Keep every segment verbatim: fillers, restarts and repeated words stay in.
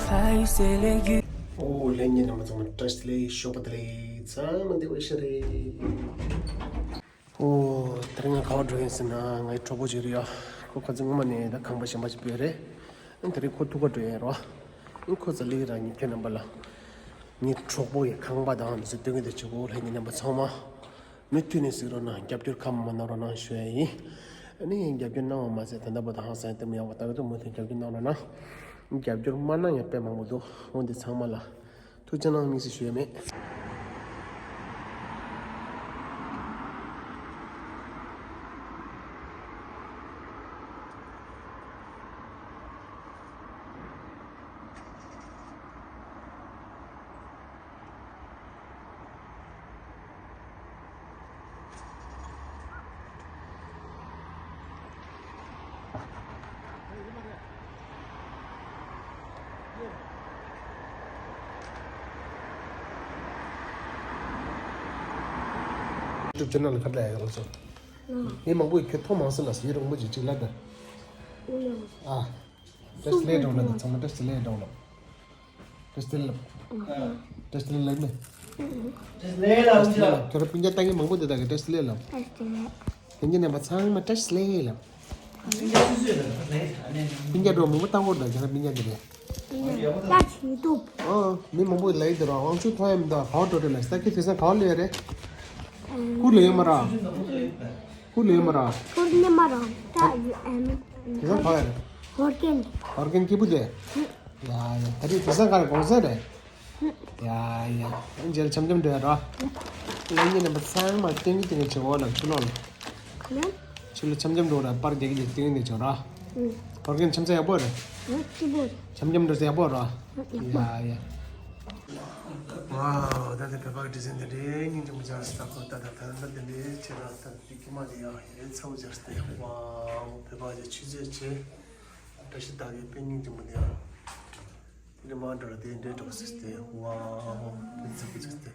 ཨོ་ལྷན་རྒྱས་རྣམ་པ་ཚང་མ་བཀྲ་ཤིས་བདེ་ལེགས། ཞོགས་པ་བདེ་ལེགས། ཚང་མ་བདེ་པོ་ཞིག་རེད། ཨོ་དེ་རིང་ང་ག་པར་འགྲོ་ཡིན་ཟེར་ན་ངའི་གྲོགས་པོ་ཅིག་རེད་ཡ། ཁོ་ཁ་སང་སྔོན་མ་ནས་ད་ཁང་པ་གཞན་པ་ཞིག་སྤོས་རེད། ཨ་དེ་རིང་ཁོ་ཐུག་ག་འགྲོ་ཡིན་རོ། ཨ་ཁོ་ཙ་ལི་རང་ཉིད་ཁྱོད་རྣམ་པ་ལ་ངའི་གྲོགས་པོ་ཡི་ཁང་པ་དང་འདི་ཚོ་སྟོན་གི་འདུག་ཅིག་ཨོ་ལྷན་རྒྱས་རྣམ་པ་ཚང་མ། མུ་མཐུད་ནས་གཟིགས་རོགས་གནང་། རྒྱབ་སྐྱོར་ཁ་མ་མ་གནང་རོགས་གནང་ཞུ་ཡ་ཡིན། ཨ་ནི་རྒྱབ་སྐྱོར་གནང་བ་མ་ཟད་ད་ལྟ་བར་དུ་ཧང་སང་ཡང་སྟབས་མི་ཡག་པ་ལྟ་གི་འདུག་མུ་མཐུད་རྒྱབ་སྐྱོར་གནང་རོགས་གནང་། རྒྱབ་སྐྱོར་མ་གནང་ཡང་དཔེ་མང་པོ་འདུག་འོ་འདི་ཚང་མ་ལ་ཐུགས་རྗེ་གནང་དམིགས་བསལ་ཞུ་ཡ་མེད། YouTube channel ཁ་ལ་ཡོང་སོང་། ངས་མང་པོ་ཁྱོད་མཐོང་མང་སོང་ལ་ཡི་རོགས་མོ་ཅིག་ཅིག་ལ་ད། ཨ། བཀྲ་ཤིས་བདེ་ལེགས་འགྲོ་ལ་ད་ཚང་མ་བཀྲ་ཤིས་བདེ་ལེགས་འགྲོ་ལ། བཀྲ་ཤིས་བདེ་ལེགས། བཀྲ་ཤིས་བདེ་ལེགས་ལབ་ནས། བཀྲ་ཤིས་བདེ་ལེགས་ལབ། བཀྲ་ཤིས་བདེ་ལེགས་ལབ། ཁྱོད་རང་སྤུན་ཀྱག་ལྟ་མཁན་མང་པོ་འདུག་ད་གི་བཀྲ་ཤིས་བདེ་ལེགས་ལབ། བཀྲ་ཤིས་བདེ་ལེགས། དེ་ཉིན་རྣམ་པ་ཚང་མ་བཀྲ་ཤིས་བདེ་ལེགས་ལབ། སྤུན་ཀྱག་འགྲོ་མང་པོ་ལྟ་གོ་ད་ཁྱོད་རང་སྤུན་ཀྱག་འདི་རེད། ད་ཆི་ཏུབ། ཨ། མི་མང་པོ་ལ་ཡི་དེ་ར་དབང་ཕྱུག་ཐོ་ཡམ་ད་ག་བ་འགྲོ་རེད་ལ་ས་ཀི་དེ་སང་ག་བ་ལས་རེད། ཁུ་ལས་མ་ར། ཁུ་ལས་མ་ར། ཁུར་ནི་མ་ར་ད་ཨེམ། དེ་སང་ག་བ་རེད། ཧོར་ཀན། ཧོར་ཀན་སྐྱིད་པོ་དེ། ཡ་ཡ་ད་རེས་དེ་སང་ག་རེ་གོང་ས་རེད། ཡ་ཡ། རྗེས་ལ་འཆམ་འཆམ་འགྲོ་ཡ་རོ། ལན་གཉིས་རྣམ་པ་ཚང་མ་སྟེང་གི་སྟེང་གི་བྱེད་འོ་ལ་ཆུ་ལོག་ལ། ཆུ་ལ་འཆམ་འཆམ་འགྲོ་ར་པར་རྒྱག་གི་སྟེང་ནས་བྱོས་ར། ཧོར་ཀན་འཆམ་ས་ཡག་པོ་རེད། འཆམ་འཆམ་འགྲོ་ས་ཡག་པོ་ར། ཡ་ཡ། ཝའོ། ད་ལྟ་བོད་པ་གི་ཌི་ཛའིན་དེ་འདྲའི་སྙིང་རྗེ་མོ་སྦྱར་སྟེ་ད་ཁོ་ད་ད་ད་ད་དེ་འདྲའི་ཆེ་ར་ད་དེ་ཀི་མ་དེ་ཡང་ཡིན་ཚ་བོ་སྦྱར་སྟེ་ཝའོ། བོད་པ་གི་ཆུ་ཚོད་ཆེ། བཀྲ་ཤིས་ད་གི་དཔེ་སྙིང་རྗེ་མོ་དེ་ཡང་། དེ་མ་འདྲ་དེ་འདྲའི་གྲོགས་སུ་སྟེ་ཝའོ། དེ་ཚ་བོ་སྦྱར་སྟེ་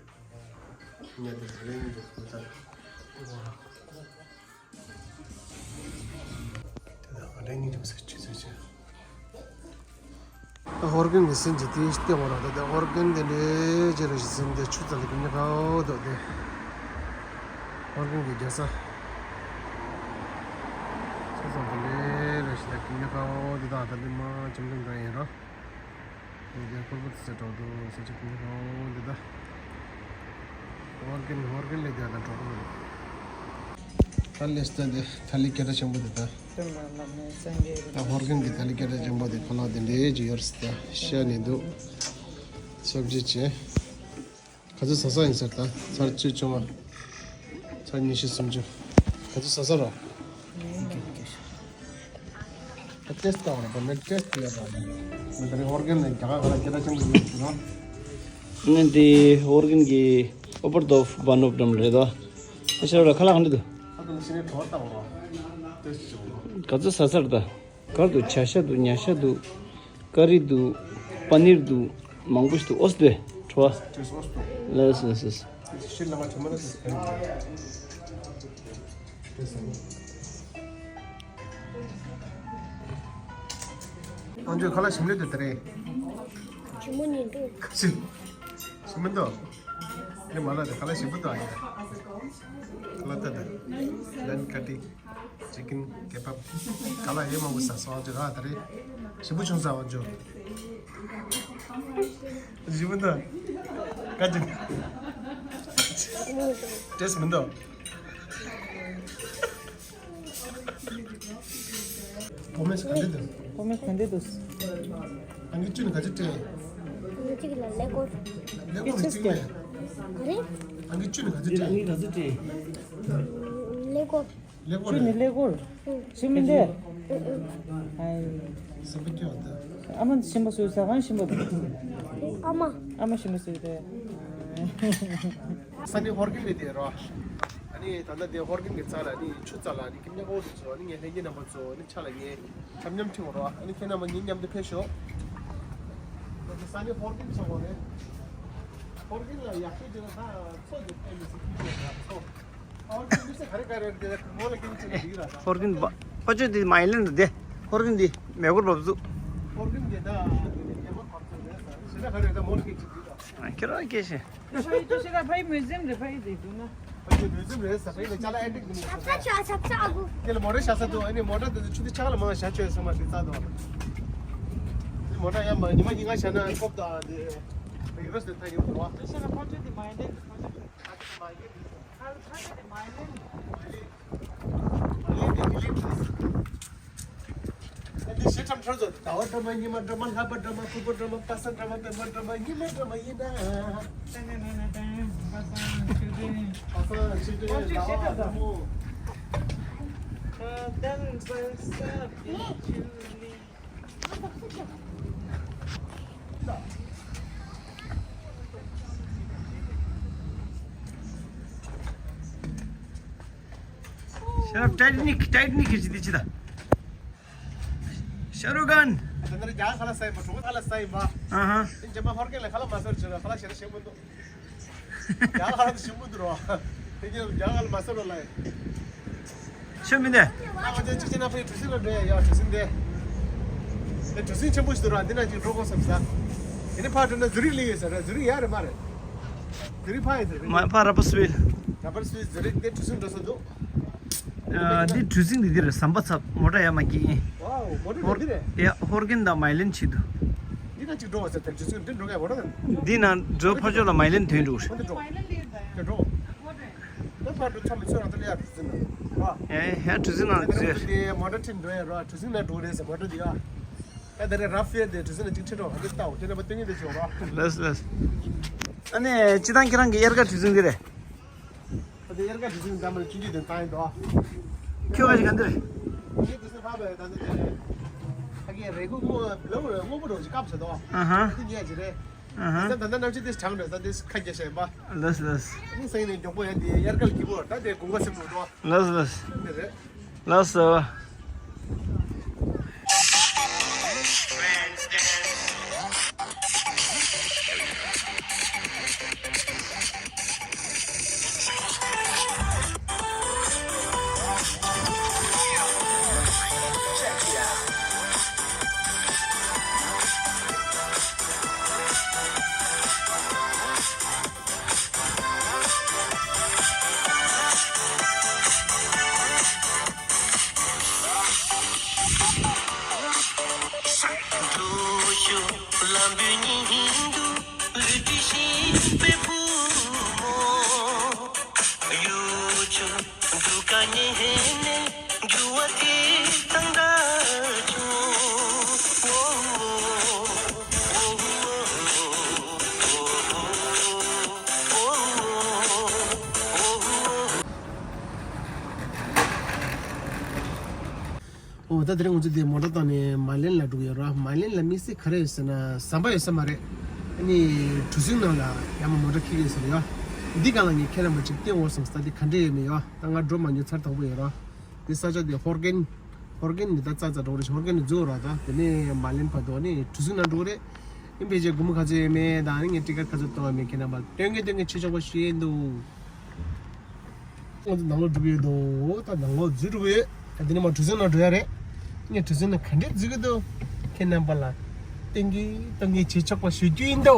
ཉལ་དེ་རེ་སྙིང་རྗེ་མོ་ད་ཝའོ། དེ་དག་ག་འདྲའི་སྙིང་རྗེ་མོ་ཟེར་ཆུ་ཚོད་ཆེ། ད་ཧོར་ཀན་གྱི་སེམས་ཀྱི་དེའི་ལྟེ་བ་ར་ད་དེ་ཧོར་ཀན་དེ་འདྲའི་ཅི་རེ་ཞིག་ཟིན་ཏེ་ཆུ་ཚ་ལ་ཀུན་ཉག་ཁའོ་ད་དེ། ཧོར་ཀན་གྱི་རྒྱལ་ས། ཆུ་ཚ་དེ་འདྲའི་རེ་ཞིག་ད་ཀུན་ཉག་ཁའོ་དེ་དག་ད་དེ་མ་ཆམ་ཆམ་འགྲོ་ཡིན་རོ། འདི་ཁོར་པོ་ཚེ་གྲོགས་འདུག་ས་ཆ་ཀུན་ཧོ་འདི་ད། ཧོར་ཀན་ཧོར་ཀན་ལས་རྒྱ་དང་གྲོགས་པོ་རེད། ད་ལེ་སྟན་འདི་ཐ་ལི་སྐད་གྲགས་ཆེན་པོ་འདི་ད། ད་ཧོར་ཀན་གྱི་ཐ་ལི་སྐད་གྲགས་ཆེན་པོ་འདི་ཁོ་ལག་འདི་འདྲའི་ཅིག་ཡོད་རེད་ད་ཤ་ནི་འདུག་ཤ་བརྗིད་ཆེ། ག་ཚོད་ཟ་ས་ཡིན་ཟེར་ད་ཚར་བཅུ་བཅོ་ལྔ། ཚར་ཉི་ཤུ་སུམ་ཅུ། ག་ཚོད་ཟ་ས་རོ། ཨ་ཏེས་ཏ་བ་ར་ཏེས་ཏ་ཡ་ར་ནི་ཧོར་ཀན་ནི་རྒྱ་གར་ག་ར་སྐད་གྲགས་ཆེན་པོ་ཡོད་ཟེར་ན། ནི་འདི་ཧོར་ཀན་གྱི་ཨོ་པར་དོབ་བ་ནོབ་འགྲམ་རེད་དོ། ཨ་ཤ་ར་ཁ་ལག་ག་འདྲ་འདུག་ཨ་ཏོ་ནི་ཤི་ནི་ཐོ་ཏ་བ་ར་ཏེས་ཅོ་ག་ཚོད་ཟ་ས་ར་ད། གར་དུ་བྱ་ཤ་འདུག་ཉ་ཤ་འདུག་ཀ་རི་འདུག་པ་ནིར་འདུག་མང་པོ་ཞིག་འདུག་ཨོས་དེ་ཁྲོ་བ། ལས་ལས་ལས། ཨང་ཅོ་ཁ་ལག་ཞིམ་ལེ་དུ་དེ་རེད། ཞིམ་མོ་ཉིན་དུ། ཁ་ཞིམ། ཞིམ་མི་འདུག་ཨེ་མ་ལ་དེ་ཁ་ལག་ཞིམ་པོ་འདུག་ཨ་ཡ། ཁ་ལག་ད་དེ། ལན་ཀ་ཏི། ཅི་ཀིན་ཀེ་བབ། ག་ལ་ཡེ་མང་པོ་ཟ་སོང་ཅི་ར་ད་རེ། ཞིམ་པོ་བྱུང་ཟ་བ་འཇོ། ཞིམ་པོ་འདུག་ཀ་ཅི། ཏེས་མི་འདུག་ཕོ་མེས་ག་འདྲ་འདུག་ཕོ་མེས་ག་འདྲ་འདུག་ཨང་ཀི་ཅུ་ནི་ག་ཅི་སྤྲད། ཨང་ཀི་གཅིག་ལ་ཀླད་ཀོར། ཀླད་ཀོར་གཅིག་མེད། ག་རེ། ཨང་ཀི་ཅུ་ནི་ག་ཅི་སྤྲད། ཀླད་ཀོར། ཀླད་ཀོར་ཅུ་ནི་རེད། ཀླད་ཀོར། ཞིམ་མི་འདུག་ཨ་ཡི། སེམས་པ་སྐྱོ་བ་འདུག་ཨ་མ་ཞིམ་པ་བཟོས་ཟ་ཁང་ཞིམ་པ་འདུག་ཨ་མ། ཨ་མ་ཞིམ་པ་བཟོས་རེད། ས་ནི་ཧོར་གིན་ལས་དེ་རོ། ཨ་ནི་ད་ལྟ་དེ་ཧོར་གིན་གྱི་རྩ་ལ་ནི་ཆུ་རྩ་ལ་ནི་ཀིམ་ཉག་ཨོ་དེ་ཚོ་ནི་ངས་ལྷན་རྒྱས་རྣམ་པ་ཚོ་ནི་ཆ་ལ་ངས་འཆམ་འཆམ་ཁྲིད་འོང་རོགས། ཨ་ནི་ཁྱེད་རྣམ་པ་ཉིན་མཉམ་དུ་ཕེབས་ཤོག་ས་ནི་ཧོར་གིན་ཚོ་བོ་རེད། ཧོར་གིན་ལ་ཡག་ཤོས་བྱས་ན་ད་ཚོ་དེ་ཕེབས་མི་སྲིད་ཀྱི་ཚོ། ཧོར་གིན་དེ་ཧོར་གིན་པ་པ་ཅོ་དེ་མ་ཡིན་ལན་དེ་ཧོར་གིན་དེ་མེ་འཁོར་བབས་ཚུགས། ཧོར་གིན་དེ་ད་དེ་ནས་རྒྱལ་པོ་བབས་ཚུགས་ ཁྱེད་རང་སྐད་ཆ། ཕ་ཡི་ཏུ་ཤི་ར་ཕ་ཡི་མུ་ཟིམ་རེད། ཕ་ཡི་དེ་འདུག་ན། ཕ་ཡི་མུ་ཟིམ་རེད་ས། ཕ་ཡི་ལ་ཅ་ལག་ཨེ་ཏིག་མི་ནི་ས། ཁྱེད་ལ་མོ་ཊ་ཤ་ས་འདུག་ཨ་ནི་མོ་ཊ་དེ་ཚོ་ཆུ་དེ་ཆག་ལ་མང་ཤ་ཆོས་ས་མ་ཤི་ས་འདུག་མོ་ཊ་ཡ་མ་ཉི་མ་ཉི་ང་ཤ་ན་ཁོབ་ད་དེ་ཡུ་རོ་སི་ཐ་ཡུ་རོ། ཤ་ན་ཕ་ཆོས་དེ་མ་ཡིན་དེ་ཕ་ཆོས་དེ་མ་ཡིན། ཨ་ཕ་ཆོས་དེ་མ་ཡིན། ཨ་ནི་ཞེ་ཁྲམ་ཁྲོ་ཚོ་ཟླ་བ་སྒྲོལ་མ། ཉི་མ་སྒྲོལ་མ། ལྷ་པ་སྒྲོལ་མ། ཕུར་བུ་སྒྲོལ་མ། པ་སངས་སྒྲོལ་མ། པདྨ་སྒྲོལ་མ། ཉི་མ་སྒྲོལ་མ་ཡིན་ན། པ་སངས་ཆོས་སྒྲོན། པ་སངས་ཆོས་སྒྲོན། ལྷ་པ་སྒྲོལ་མ། ཤ་རབ་ཊའི་ཊ་ནིག་ཊའི་ཊ་ནིག་གི་ཅི་དེ་ཅི་ད། ཤ་རུ་ཁཱན། ད་ནི་རྒྱ་གར་ལ་ས་ཡིན་པ། གྲོང་ཁ་ལ་ས་ཡིན་པ། ཨ་ཧ། ཨིན་ཇེ་མ་ཧོར་ཁེ་ལ་ཁ་ལ་མ་སོར་ཅི་ར་ཁ་ལ་ཤ་ར་ཤེ་མོ་འདུག་རྒྱ་གར་ལ་ཤེ་མོ་འདུག་རོ། དེ་རྒྱ་གར་ལ་མ་སོར་རོ་ལ་ཡིན། ཤོད་མི་འདི། ཨ་ང་ཚོ་གཅིག་བྱས་ན་ཕ་ཡི་གྲུ་གཟིངས་ལ་འགྲོ་ཡ། ཡ་གྲུ་གཟིངས་དེ། དེ་གྲུ་གཟིངས་ཆེན་པོ་ཞིག་འདུག་ར། འདི་ན་ཅིག་འགྲོ་དགོས་བསམ་ས། དེ་ནི་ཕར་འགྲོ་ན་ཛུ་རིག་ལི་ཡོད་ས་ར། ཛུ་རིག་ཡ་རེད་མ་རེད། ཛུ་རིག་ཕ་ཡིན་ས་རེད། མ་ཕ་ར་པ་སི་ཝིལ། ར་པ་སི་ཝིལ་ཛུ་རིག་དེ་གྲུ་གཟིངས་འགྲོ་ས་འདུག་ཨ་འདི་གྲུ་གཟིངས་འདི་འདི་རེད། ཟམ་པ་ཚབ་མོ་ཊ་ཡ་མ་སྐྱིད་ཡིན། ཝའོ་མོ་ཊ་ཧོར་འདི་རེད། ཡ་ཧོར་གན་དང་མའི་ལེན་ཆེད་དུ། འདི་ན་ཅིག་འགྲོ་བ་ས་དེ་གྲུ་གཟིངས་འདི་འགྲོ་ག་མོ་ཊ་དང་། འདི་ན་འགྲོ་ཕར་ཕྱོགས་ལ་མའི་ལེན་ཐོན་འགྲོ། འོ་འདི་འགྲོ། དེ་འགྲོ། ད་ཕར་འགྲོ་ཚ་མི་ཚོད་རང་ད་ལ་ཡ་གྲུ་གཟིངས་ན་ར། ཡ་ཡ་གྲུ་གཟིངས་ནང་ད་ག་ཟེར། དེ་མོ་ཊ་ཁྲིད་འགྲོ་ཡ་ར། གྲུ་གཟིངས་ན་འགྲོ་རེད་ཟེར་མོ་ཊ་འདི་ཡ། ད་དེ་རེད་ར་ཕེ་དེ་གྲུ་གཟིངས་ན་ཅིག་ཁྲིད་འགྲོ་ཧ་འདི་ལྟ་འོ། ཁྱེད་རྣམ་པ་སྟོན་གྱིན་དེ་ཤོག་ར། ལགས་ལགས། ཨ་ནི་སྤྱི་བཏང་ཁྱེད་རང་གི་དབྱར་ཁ་གྲུ་གཟིངས་འདི་རེད། ད་དེ་དབྱར་ཁ་དུས་ཚོད་འདྲ་མ་ལ་ཆུང་ཆུང་དེ་བཏང་ཡིན་དོ། ཁྱོད་ཁ་ཅིག་ག་འདིར། ངས་དུས་ཚོད་ཕར་བས་ད་ནི་དེ་ཁ་གི་རེ་སྒུག་སྔོ་ལོ་སྔོན་པོ་འགྲོ་ཅིག་སྐབས་ཟེར་དོ། ཨ་ཧ། དེ་ཉལ་ཅིག་རེད། ཨ་ཧ། ད་ད་ནམ་ཕྱེད་དེ་གྲང་རེད། ད་དེ་ཁ་རྒྱ་ཤ་ཡིན་པ། ལགས་སོ་ལགས་སོ། ཨ་ནི་སེང་ནས་མགྱོགས་པོ་ཡང་དེ་དབྱར་ཁ་ལ་སྐྱིད་པོ། ད་དེ་དགུན་ཁ་སེམས་མོ་འགྲོ། ལགས་སོ་ལགས་སོ། དེ་རེད། ལགས་སོ། ཨོ་ད་དེ་རིང་ང་ཚོ་དེ་མོ་ཊ་བཏང་ནས་མའི་ལེན་ལ་འགྲོ་གི་ཡོད་ར། མའི་ལེན་ལ་དམིགས་བསལ་ག་རེ་ཡོད་ཟེར་ན་ཟམ་པ་ཡོད་ས་མ་རེད། ཨ་ནི་གྲུ་གཟིངས་ནང་ལ་ཡར་མར་མོ་ཊ་འཁྱེར་གི་ཡོད་ས་རེད་ཡ། འདི་སྒང་ལ་ངས་ཁྱེད་རྣམ་པ་ཅིག་སྟོན་འོང་བསམ་སྟེ། ག་འདྲ་ཡོད་མེད་ཡ། ད་ང་འགྲོ་མ་མྱོང་། ཚར་དང་པོ་ཡོད་ར། དེ་ས་ཆ་དེ་ཧོར་གན། ཧོར་གན་ནི་ད་ཙག་ཙག་འགྲོ་རེད། ཧོར་གན་ནི་འཛུལ་ར། ད་དེ་ནས་མའི་ལེན་བར་དུ་ནི་གྲུ་གཟིངས་ནང་འགྲོ་རེད། ཨིན་པེ་ཅེ་སྒོར་མོ་ག་ཚོད་ཡོད་མེད་དང་ནི་ངས་ཊི་ཀེཊ་ག་ཚོད་གཏོང་ཡོད་མེད་ཁྱེད་རྣམ་པ་སྟོན་གི་སྟོན་གི་བྱེད་ཆོག་པ་ཞུ་ཡི་འདུག་ང་ཚོ་ནང་ལོགས་འགྲོ་གི་ཡོད་དོ། ད་ནང་ལོགས་འཛུལ་འགྲོ་གི་ཡོད། ད་འདི་ནས་མར་གྲུ་གཟིངས་ནང་འགྲོ་ཡ་རེད། ངས་གྲུ་གཟིངས་ནང་ག་འདྲས་འཛུལ་གི་འདུག་ཁྱེད་རྣམ་པ་ལ་སྟོན་གི་སྟོན་གི་བྱེད་ཆོག་པ་ཞུ་རྒྱུ་ཡིན་དོ།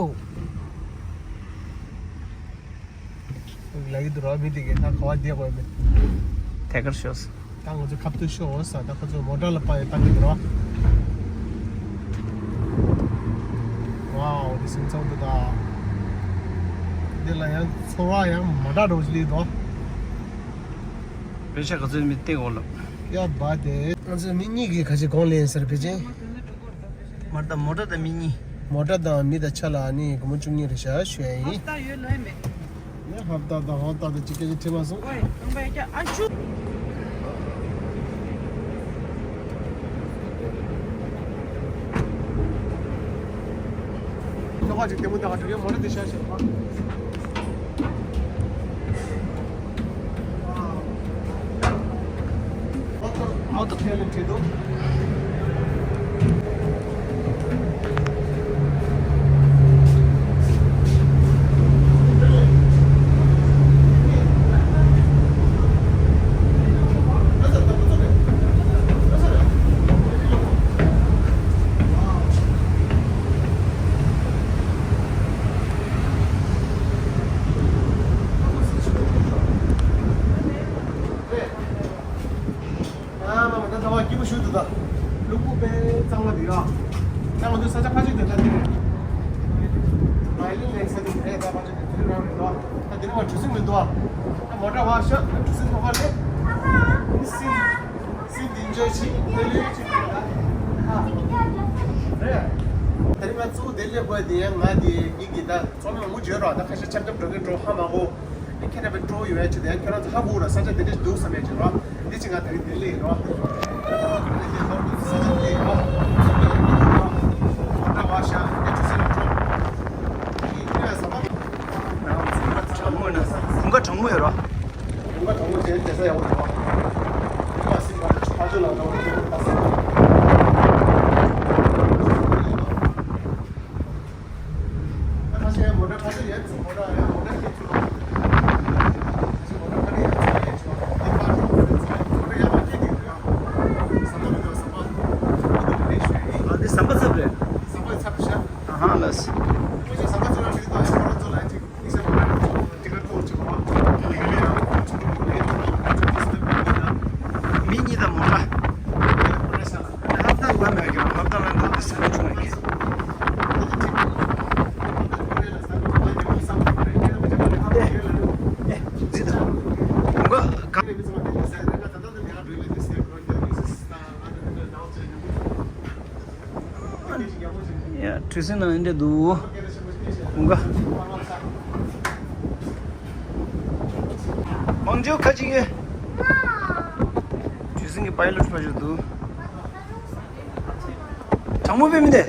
ལབ་ཀྱི་འདུག་ར། མི་དེ་གས་ད་ག་བ་བསྡད་དགོས་མེད། ཐད་ཀར་ཤོག་ཟེར། ད་ང་ཚོ་ཁ་ཐུག་ཤོག་ཟེར། ད་ཁོ་ཚོ་མོ་ཊ་ལ་དཔའ་ཡོད་བཏང་གི་འདུག་ར། ཝའོ། དེ་སེམས་ཚང་འདུག་ད། འདི་ལ་ཡང་ཚོར་བ་ཡང་མ་འདྲ་འདྲ་བོ་ཞིག་སླེབས་འདུག་པེ་ཤ་ག་ཚོད་མི་སྟེར་འོང་ལབ། ཡ་བ་དེ། ང་ཚོ་མི་གཉིས་ཀྱིས་ཁ་ཤས་གོང་ལེན་ཟེར་ཕལ་ཆེར། མར་དང་མོ་ཊ་དང་མི་གཉིས། མོ་ཊ་དང་མི་དང་ཆ་ལ་ནི་སྒོར་མོ་བཅུ་གཉིས་རེད་ཤག་ཞུ་ཡ་ཡིན། ཧབ་ཏ་ཡོད་ལོས་མེད། ཡ་ཧབ་ཏ་དང་ཧོབ་ཏ་དང་ཅིག་སྐད་ཆ་དྲིས་མ་སོང་། ཨོའི་ཁང་པའི་རྒྱ་ཨ་ཆུ། ལོགས་ཀ་ཅིག་ལྟད་མོ་ལྟ་ག་འགྲོ་ཡ། མོ་ཊ་དེ་ཤར་ཤར་བ། མོ་ཊ་ཁས་ལེན་བྲིས་འདུག་ཨ་མ་མ། ད་ཚ་བ་སྐྱིད་པོ་ཞུ་འདུག་ད་ལུག་པོ་དཔེ་གཙང་མ་འདུག་ཡ། ད་ང་ཚོ་ས་ཆ་ཕ་ཆེན་དེ་ད་དེ་རེད། མ་ལི་ལེགས་ས་དེ་རེད། ད་ཕ་ཆེན་དེ་དེ་རང་རེད་དོ། ད་དེ་རིང་བ་གྲུ་གཟིངས་མི་འདུག་ཨ། མོ་ཊ་བ་ཤ་གྲུ་གཟིངས་ཐོག་ཁ་ལས། སིན་སིན་དེ་འཇོ་ཆི་ལེ་ལེ་ཆི་རེད། དེ་རིང་ང་གཙོ་བོ་དེ་སླེབས་དགོས་དེ་ཡང་ང་དེ་མི་གི་ད་ཚོགས་མི་མང་པོ་བརྗོད་རོགས། ད་ཁ་ཤས་འཆམ་འཆམ་འགྲོ་གི་འགྲོ་ཧ་མ་གོ། ཁྱེད་རྣམ་པའི་སྤྲོ་ཡོད་ཡ་ཆུ་དེ་ཁྱེད་རང་ཚོ་ཧ་གོ་ར། ས་ཆ་དེ་འདྲ་འདུག་བསམ་ཡ་ཆུ་ར། འདི་ཅི་ང་དེ་རིང་དེ་ལེ་ཡིན་རོ། དེ་ལེ་ལོ་ས་ཆ་དེ་ཡིན་རོ། ཁོ་འདྲ་བ་ཤ་དེ་ཆུ་སེ་ར་འགྲོ། ཁྱེད་རང་ཚོ་གྲང་མོ་ཡོད་ན་ས་གུང་ཁ་གྲང་མོ་ཡོད་རོ། གུང་ཁ་གྲང་མོ་དེ་དེ་ས་ཡག་པོ་རོ། ཁྱེད་རང་སེམས་པ་ཆུ་ཕ་ཆུ་ལ་འགྲོ་བ་དེ་ཁོ་ཁ་སེ། ཨ་འདི་ཟམ་པ་ཚབ་རེད། ཨ་ཧ་ལགས། མི་གཉིས་དང་མོ་ཊ། ལྷ་ཐང་ལ་མེད་ཀྱང་ལྷ་ཐང་ལ་འདུག་སྟེ་ས་ཆ་ཆུང་མེད་ཀྱི། ཨེ་ཨེ་ཛི་དང་། ག་ཡ་གྲུ་གཟིངས་ནང་འདྲ་འདུག་གུང་ཁ། མང་ཇོ་ཁ་ཅིག་ཡོད། གྲུ་གཟིངས་ཀྱི་པའི་ལོཊ་པ་ཞིག་འདུག་གྲང་མོ་དཔེ་མི་འདུག་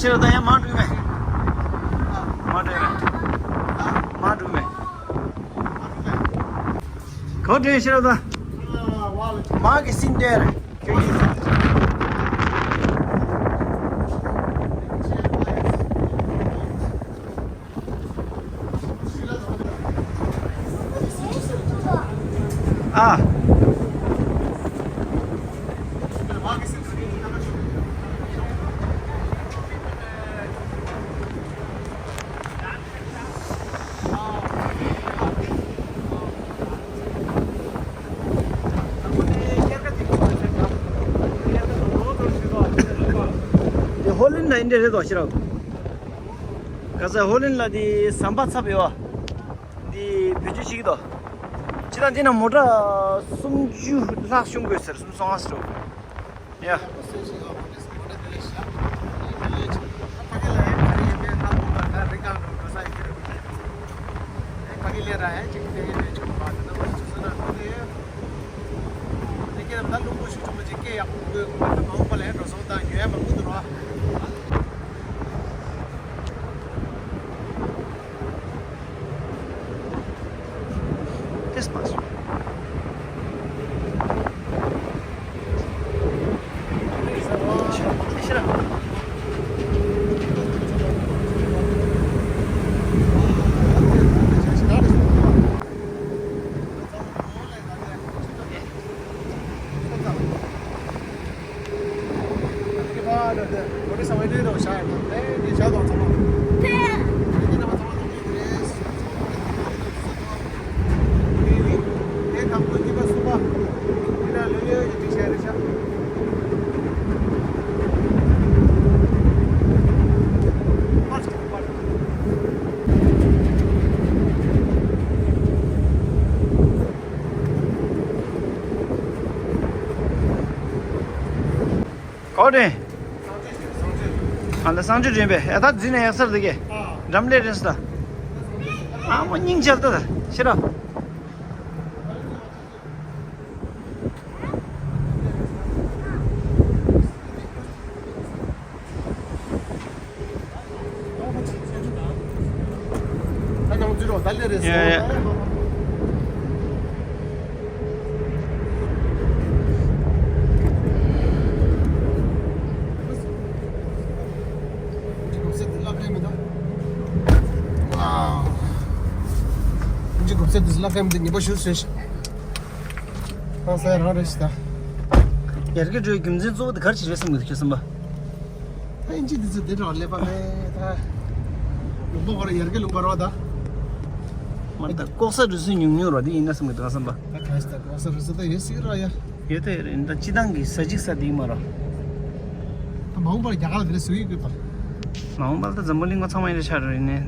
ཤེར་ད་ཡང་མ་འགྲོ་མེད། མ་འགྲོ་མེད། མ་འགྲོ་མེད། ག་འགྲོ་ཤེར་ད། མ་གི་སིན་དེར། ཨ། དེ་ཧོ་ལན་ལ་འདི་འདྲ་རེད་དོ་ཤེར། ག་ས་ཧོ་ལན་ལ་དེ་ཟམ་པ་ཚབ་ཡོད། འདི་བེད་སྤྱོད་བྱེད་ཀྱི་འདུག་ཅི་ད་འདི་ན་མོ་ཊ་སུམ་ཅུ་ལྷག་ཤོང་དགོས་ཟེར། སུམ་ཅུ་སོ་ལྔ་ཟེར། ཡ། གོ་དྲན། ཨ་ལ་སང་ཆུ་དྲན་པས་ཨ་ད་འཛིན་ནས་ཡག་སར་འདུག་གས། འགྲམ་ལས་རེད་ས། ཨ་མོ་སྙིང་རྗེ་ལ་ད་ཤེར་ར། ད་ནང་འཛུལ་རོགས་ད་ལས་རེད། ཡ་ཡ། ཡར་རྒྱས་འགྲོའི་རྒྱུ་མཚན་གཙོ་བོ་དེ་ག་རེ་ཞིག་རེད་བསམ་གི་འདུག་ཁྱེད་བསམ་པ། ད་ ཨིན་ཇི་འདི་ཚོ་འདི་འདྲ་སླེབས་པ་མེད་ད། ལུང་པ་བར་ཡར་གི་ལུང་པ་རོ་ད། མ་ད་ལྐོག་ཟ་འགྲོ་སྲོལ་ཉུང་ཉུང་རོ་འདི་ཡིན་ན་བསམ་གི་འདུག་བསམ་པ། ད་གང་ཞིག་ད་ལྐོག་ཟ་འགྲོ་སྲོལ་ད་ཡོད་སྲིད་རོ་ཡ། ཡོད་ད་ཡོད་རེད་ད། སྤྱི་བཏང་གི་ཟ་ཅིག་ཟ་འདི་མ་རོ། ད་མ་འོངས་པར་རྒྱ་གར་ལ་དེ་འདྲ་བཟོ་ཡི་དགོས་ད། མ་འོངས་པར་ད་འཛམ་བུ་གླིང་ངོ་ཚང་མ་ཡིན་ཆགས་རོ་ཡིན་ནས།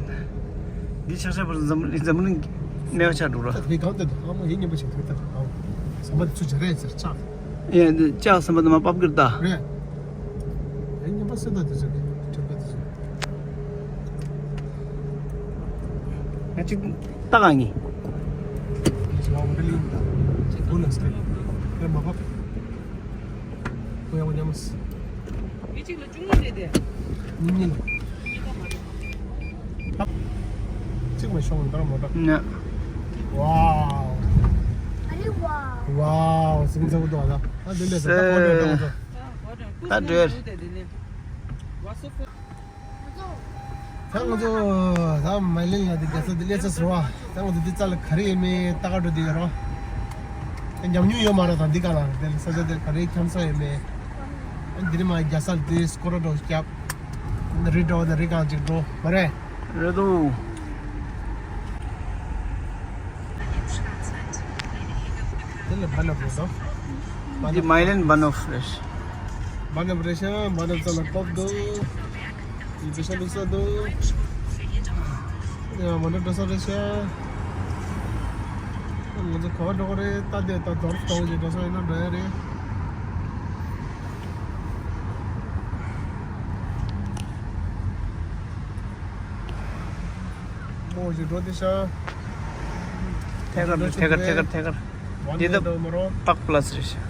འདི་ཆགས་ཆགས་པར་འཛམ་བུ་གླིང་འཛམ་བུ་གླིང་མེད་པ་ཆགས་འགྲོ་རོ། ད་དེ་གང་ད་ད་ཨ་མ་ཡིན་ཉན་པ་ཞིག་ཐུག་ད་ཨ་ཟམ་པ་དེ་ཚོ་བྱ་ར་ཡིན་ཟེར་ཆགས། ཡ་འདི་ལྕགས་ཟམ་པ་དུ་མ་པབ་ཀིར་ད། རེད། ཡང་ཉན་པ་སེ་ད་དེ་ཚོ་གི་ཁྲོད་པ་དེ་ཚོ། ང་གཅིག་ལྟ་ག་ངེས། ང་འདི་ལིང་ད་ཅིག་བུ་ལ་སྟེ་རེད་མ་པབ། བུ་ཡང་ཉན་མ་སི། མི་གཅིག་ལ་བཅུ་གཉིས་རེད་དེ། གཉིས་གཉིས་ལ། གཅིག་མ་ཤོང་འདར་མ་འདར། ན། ཝའོ། ཨ་རེ་ཝའོ། ཝའོ་སིང་ཚ་བུ་དོ་ཨ་ད། ཨ་འདི་ལས་ས་ད་ཀོ་ཏོ་ཏོ་ཏོ། ད་འགྲོ། ད་ང་ཚོ་ད་མ་ལེན་ལ་འདི་རྒྱ་ས་འདི་ལས་ས་ཟེར་བ། ད་ང་ཚོ་འདི་རྩ་ལ་ག་རེ་ཡོད་མེད་ལྟ་ག་འགྲོ་འདི་ཡོད་རོ། ཉམས་མྱོང་ཡོད་མ་རེད་ད་འདི་ག་ལ་འདི་ལ་ས་ཆ་འདི་ག་རེ་འཁྱམ་ས་ཡོད་མེད། འདི་ནི་མ་རྒྱ་ས་འདི་སྐོར་ར་འགྲོ་རྒྱབ། རི་འགྲོ་ན་རི་གང་ཅིག་འགྲོ་མ་རེད། རེད་དོ། དེ་ལ་བ་ན་བུ་དང་། འདི་མའི་ལན་བ་ན་བུ་རེད། བ་ན་བུ་རེད་ཤག་བ་ན་བུ་ཙམ་ལ་ཀོབ་འདུག་ཡིན་པའི་ཤ་ལུག་ས་འདུག་ཡ་མ་འགྲོ་འགྲོ་ས་རེད་ཤག་ང་ཚོ་ག་བ་འགྲོ་གི་རེད་ལྟ་དེ་ལྟ་དོར་ལྟ་བུ་ཞིག་འགྲོ་ས་ཡིན་ན་འགྲོ་ཡ་རེད། མོ་ཞིག་འགྲོ་དེ་ཤ། ཐད་ཀར་ཐད་ཀར་ཐད་ཀར་ཐད་ཀར། འདི་ད་པག་པ་ལ་ཟེར་ཤག་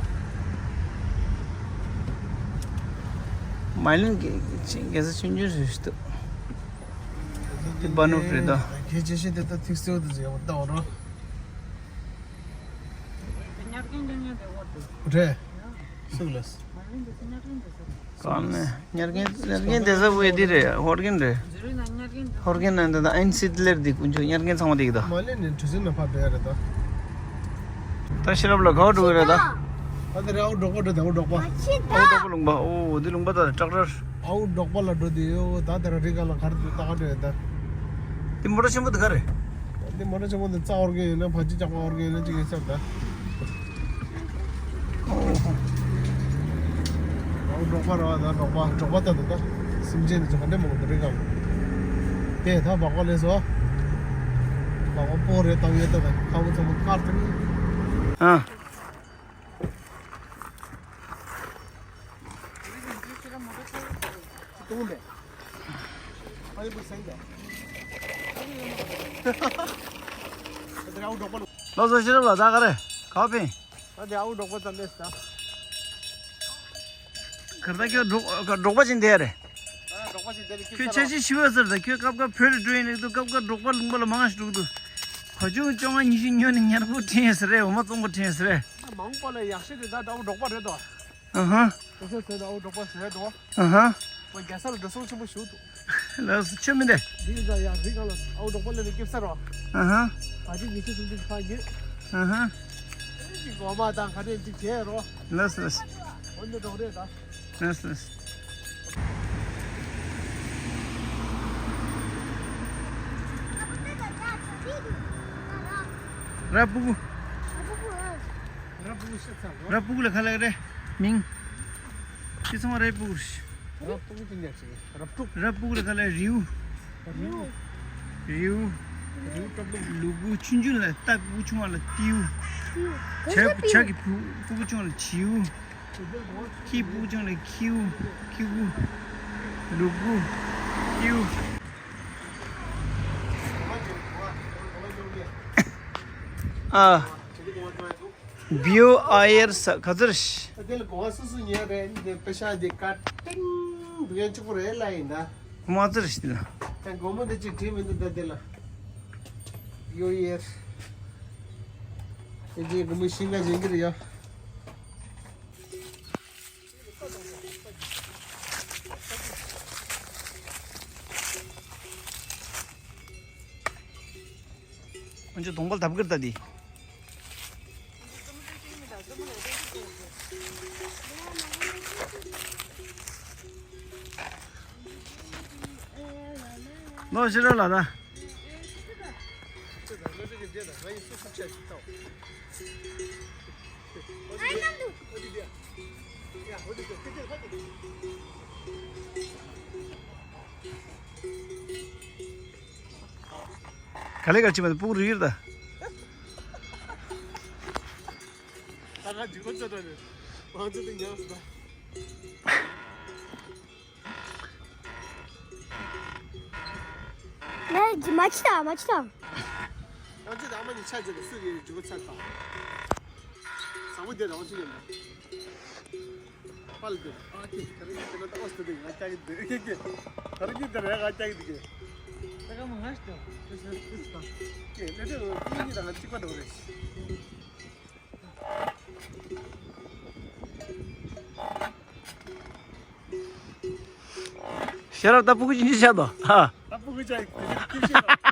མའི་ལན་གི་ཅིང་གེ་ས་ཆུང་ཆུང་ཞིག་འདུག་དེ་བ་ནོ་རེད་ད། གེ་ཇེ་ཤེ་དེ་ད་ཐིག་སེའུ་དེ་ཟེར་བ་ད་འོ་རོ། རེད། སུ་ལས། གང་ནས་ཉར་མཁན་ཉར་མཁན་དེ་ས་བོད་འདི་རེད། ཧོར་རྒན་རེད། ཧོར་རྒན་ནང་དེ་ད་ཨན་སིད་ལེར་འདི་དཀོན་མཆོག་ཉར་མཁན་ཚང་མ་འདི་གི་ད། མ་ལེ་ནས་གྲུ་གཟིངས་ན་ཕར་འགྲོ་ཡ་རེད་ད། ད་ཤེས་རབ་ལ་ག་བ་འགྲོ་གི་རེད་ད། ད་དེ་རེད་ཨའུ་འབྲོག་པ་འགྲོ་དེ་ཨའུ་འབྲོག་པ། ཨའུ་འབྲོག་པ་ལུང་པ་ཨོ་འདི་ལུང་པ་ད་ཊེག་ཊར། ཨའུ་འབྲོག་པ་ལ་འགྲོ་དེ་ཡོད་ད་དེ་ར་རི་ག་ལ་ག་རེ་འདུག་ད་ག་འགྲོ་ཡ་ད། དེ་མོ་ཊ་ཆེན་པོ་དེ་ག་རེད། དེ་མོ་ཊ་ཆེན་པོ་དེ་རྩ་ཧོར་གི་ཡོད་ན་ཕ་ཅི་ཅག་པ་ཧོར་གི་ཡོད་ན་ཅིག་ཡོད་ས་རེད་ད། ཨའུ་འབྲོག་པ་ར་ད་འབྲོག་པ་འབྲོག་པ་ད་ད་ད་སེམས་ཅན་དེ་ཚོ་ག་འདྲ་མང་པོ་འདུག་རི་ག་ལ། དེ་ད་འབྲོག་པ་ལས་སོ། འབྲོག་པ་པོ་རེད་ད་ཡོད་ད་ད་ཁ་བོ་ཚང་མ་དཀར་ད་ནི། ཨ། ལགས་སོ་ཤེས་རབ་ལགས་ད་ག་རེ་ག་བ་ཕིན། ད་དེ་ཨའུ་འབྲོག་པ་ཙམ་ལས་ད། གར་ད་ཁྱོད་འབྲོག་འབྲོག་པ་ཅིག་འདེད་རེད། ཨ་འབྲོག་པ་ཅིག་འདེད་རེད་ཁྱོད་ཆ་ཤས་ཤི་བ་ཟེར་ད་ཁྱོད་སྐབས་སྐབས་བོད་རེ་འགྲོ་ཡིན་རེད་འདུག་སྐབས་སྐབས་འབྲོག་པ་ལུང་པ་ལ་མང་ཞིག་འགྲོ་གི་འདུག་གོ་ཆུང་བཅོ་ལྔ་ཉི་ཤུ་ཉོས་ནས་ཉར་པོ་ཁྲིད་ཡིན་ཟེར་རེད། འོ་མ་བཙོང་པོ་ཁྲིད་ཡིན་ཟེར་རེད། མང་པོ་ལ་ཡག་ཤོས་དེ་ད་ཨའུ་འབྲོག་པ་རེད་དོ། ཨ་ཧ། དེ་ཚོ་ཟེར་ད་ཨའུ་འབྲོག་པ་ཟེར་དོ། ཨ་ཧ། ཁོ་རྒྱལ་ས་ལ་འགྲོ་སོང་ཆེན་པོ་ཞུ་འདུག་ལགས་སོ་ཆོས་མི་འདྲ། འདི་ཡིན་ཙང་ཡང་རི་སྒང་ལ་ཨའུ་འབྲོག་པ་ལ་ནི་སྐྱེབ་ས་རོ། ཨ་ཧ། བ་ཅི་ཉི་ཤུ་སུམ་ཅུ་ཕ་གི་ཨ་ཧ། ཅིག་འོ་མ་དང་ག་རེ་ཅིག་བྱས་རོ། ལགས་སོ་ལགས་སོ། འོ་འདི་འགྲོ་རེད་ད། ལགས་སོ་ལགས་སོ། ར་སྤུ་གུ། ར་སྤུ་གུ་ཤ་ཚ་ར་སྤུ་གུ་ལ་ག་ལ་རེད་མིང་། ཁྱེད་ཚང་མ་ར་སྤུ་གུ་རེད། ར་སྤུ་གུ་དེ་འདྲ་ཞིག་ར་སྤུ་གུ། ར་སྤུ་གུ་ལ་ག་ལ་རེད་རིའུ། རིའུ། རིའུ། རིའུ་ཏོག་ཏོག་ལུ་གུ་ཆུང་ཆུང་ལ་ཏ་སྤུ་གུ་ཆུང་བ་ལ་ཏིའུ། ཏིའུ། བྱ་བྱ་གི་སྤུ་སྤུ་གུ་ཆུང་བ་ལ་བྱིའུ། ཁྱི་སྤུ་གུ་ཆུང་ལ་ཁྱིའུ། ཁྱི་གུ། ལུ་གུ། ཏིའུ། ཨ། བིའུ་ཨ་ཡེར་ས་ག་ཚོད་རེད། ཨ་དེ་ལ་གོ་བ་སོ་སོ་ཉན་རེད། འདི་པེ་ཤ་འདི་ཀ་ཏིང་འདུག་ཡན་གཅིག་པོ་རེད་ལ་ཡིན་ད། མ་ཚོད་རེད་ལ། ད་སྒོར་མོ་འདི་གཅིག་བྲིས་མི་འདུག་ད་དེ་ལ། བིའུ་ཨ་ཡེར། དེ་རྗེས་སྒོར་མོ་ཤིང་ཀ་བྱིན་གྱི་རེད་ཡ། ང་ཚོ་གདོང་པ་ལ་བརྡབ་ཀྱི་རེད་ད་འདི། ནོ་ཤི་ར་ལ་ད། ག་ལེ་ག་ཅི་མ་སྤུ་གུ་རིག་ཡོད་ད། ད་ང་འཇིགས་པ་ཚ་དྲགས་ནས་ང་ཚོ་དེ་ཉག་སོང་ད། ལས་མ་ཅི་དང་མ་ཅི་དང་། ང་ཚོ་དང་མ་ནི་ཆ་ཅེ་ལ་སུ་རེད་འཇིགས་པ་ཚ་དྲགས། བཟང་པོ་དེ་རང་ཚོ་ཡིན་པ། པལ་དེ་ཨ་ཀི་ག་རེ་ཡིན་དེ་ལ་ཏོག་ཙམ་དེ་ང་ཅག་གི་དེ་ཀེ་ཀེ་ག་རེ་ཡིན་དེ་རེད་ང་ཅག་གི་དེ་ཀེ། ད་ག་མ་ང་ཞིག་དང་དེ་ས་དེ་ས་ཀེ་ལེ་དེ་ཀེ་གཉིས་དང་ང་གཅིག་པ་འགྲོ་རེད། ཤེས་རབ་ད་སྤུ་གུ་ཅི་འདྲ་ཆགས་འདུག་ཨ། ད་སྤུ་གུ་ཅག་ཡིན་དེ་ཀེ་ཤེས་རབ།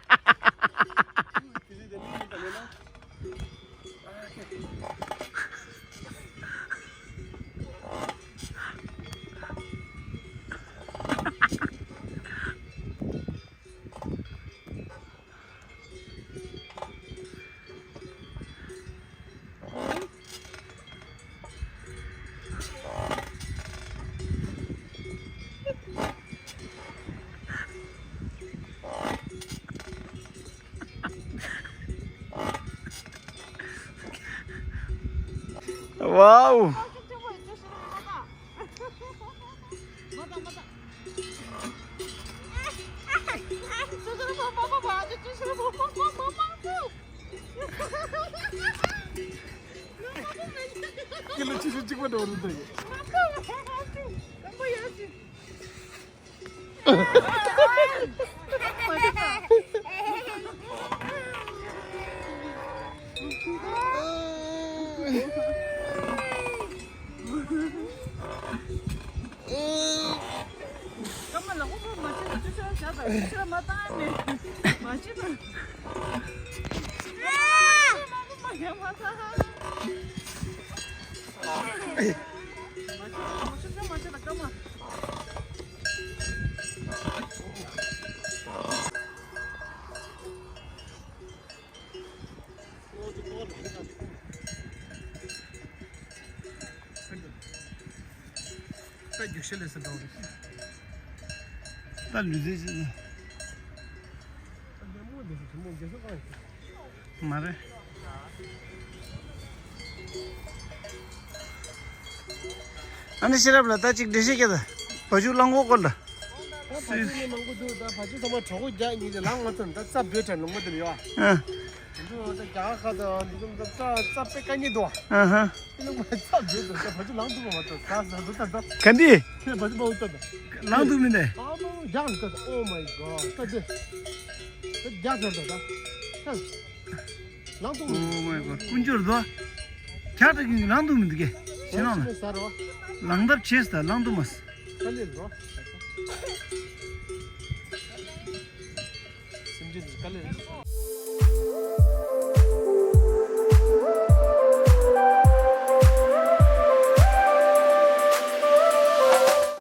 Wow. ཀི་ལོ་བཅུ་བཞི་གཅིག་པ་འགྲོ་རུ་འདུག་སྐར་མ་ལག་པ་མ་བྱེད་དང་ཅི་ཆ་བཞག་དང་ཅི་ཆ་མ་བཏང་ནས་མ་བྱེད་དང་། མ་ཡ་མ་ཐག་མ་བྱེད་དང་མ་བྱེད་དང་སྐར་མ། ད་རྒྱུག་ཤར་ལས་སུ་འགྲོ་རེད། ད་ལུས་རྩལ་ཞིག་ན། མ་རེད། ཨ་ནི་ཤེས་རབ་ལ་ད་ཅིག་འགྲེལ་བཤད་རྒྱག་ད། བ་ཕྱུགས་གླང་གོག་སྐོར་ལ། ད་བ་ཕྱུགས་ནི་མང་པོ་འདུག་ད་བ་ཕྱུགས་ཚང་མ་གྲོགས་པོ་རྒྱག་ཉིན་གྱི་ལངས་མ་ཐུབ་ད་རྩྭ་འབོད་དྲན་ལུང་པ་དེ་ལ་ཡོད་ཨ། ཨ། དེ་ཚོ་ད་རྒྱ་གར་ཁག་ད་འདི་ཚོ་ད་རྩྭ་རྩྭ་དཔེ་དཀའ་ཉེན་འདུག་ཨ། ཨ་ཧ། དེ་ལུང་པ་རྩྭ་འབོད་དུ་ད་བ་ཕྱུགས་ལངས་ཐུབ་པ་མ་གཏོགས་ད་ཟ་འདུག་ད་ད། ག་འདི། ཁྱེད་བ་ཕྱུགས་མང་པོ་ལྟ་ད། ལངས་འདུག་མི་འདི། ཨ་མ་རྒྱག་ད་ད། Oh my God ད་དེ། ད་རྒྱག་ད་ད་ད། ལངས་འདུག་མི་འདི། Oh my God དཀོན་མཆོག་རྡོ། ཁྱག་ཏུ་གིན་ལངས་འདུག་མི་འདུག་གེ་ཤེས་ནོ་ལ། ལངས་ཐབས་བྱས་ད་ལངས་འདུག་མ། ས་ལེ་རོ། སེམས་ཅན་དེ་དཀའ་ལས་རེད།